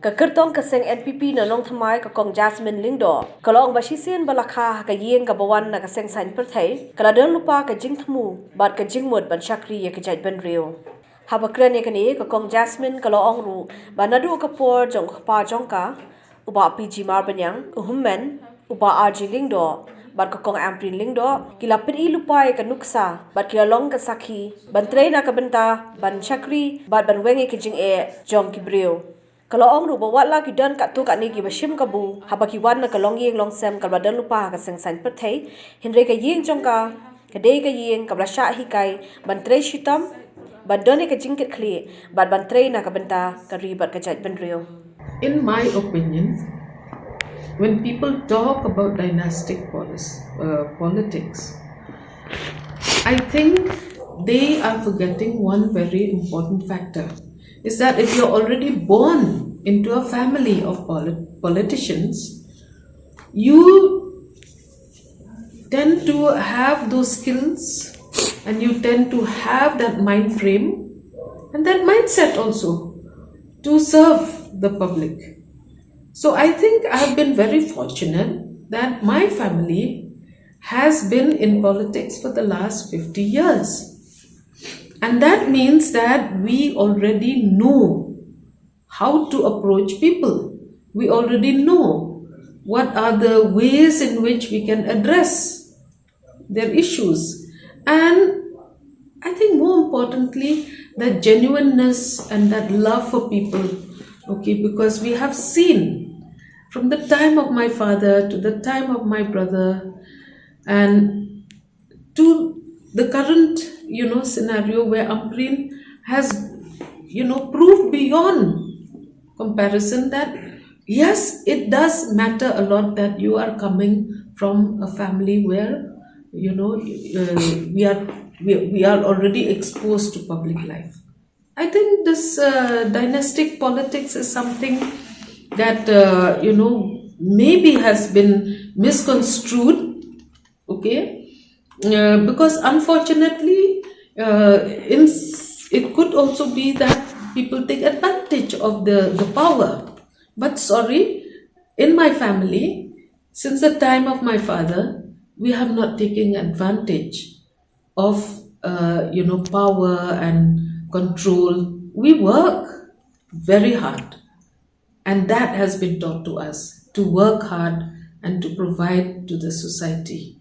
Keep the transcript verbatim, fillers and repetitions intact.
Ka kyrtong ka seng N P P na Nongthymmai, ka Kong Jasmine Lyngdoh, ka la ong ba shisien ba la kha ha ka ïing kaba wan na ka seng saiñ pyrthei, ka la don lypa ka jingthmu bad ka jingmut ban shakri ïa ka jaitbynriew. Haba kren ïa kane, ka Kong Jasmine ka la ong ruh ba naduh ka por jong u kpa jong ka, u Bah P G Marbaniang, u Hynmen, u Bah R G Lyngdoh bad ka Kong Ampareen Lyngdoh ki la pyni lypa ïa ka nuksa bad ki la long ka sakhi ban trei na ka bynta ban shakri bad ban weng ïa ka jingeh jong ki briew. Ka la ong ruh ba wat la ki don katto katne kiba shim kabu haba ki wan na ka longïing longsem kaba la don lypa ha ka seng saiñ pyrthei, hynrei ka ïing jong ka ka dei ka ïing kaba la shah hikai ban trei shitom, ban don ïa ka jingkitkhlieh bad ban trei na ka bynta ka ri bad ka jaitbynriew. In my opinion, when people talk about dynastic polis- uh, politics, I think they are forgetting one very important factor, is that if you're already born into a family of polit- politicians, you tend to have those skills and you tend to have that mind frame and that mindset also to serve the public. So I think I've been very fortunate that my family has been in politics for the last fifty years. And that means that we already know how to approach people. We already know what are the ways in which we can address their issues. And I think more importantly, that genuineness and that love for people. Okay, because we have seen from the time of my father to the time of my brother and to the current, you know, scenario where Ampareen has, you know, proved beyond comparison that yes, it does matter a lot that you are coming from a family where, you know, uh, we are we, we are already exposed to public life. I think this uh, dynastic politics is something that, uh, you know, maybe has been misconstrued, okay? Uh, because unfortunately, uh, in, it could also be that people take advantage of the, the power. But sorry, in my family, since the time of my father, we have not taken advantage of, uh, you know, power and control. We work very hard, and that has been taught to us, to work hard and to provide to the society.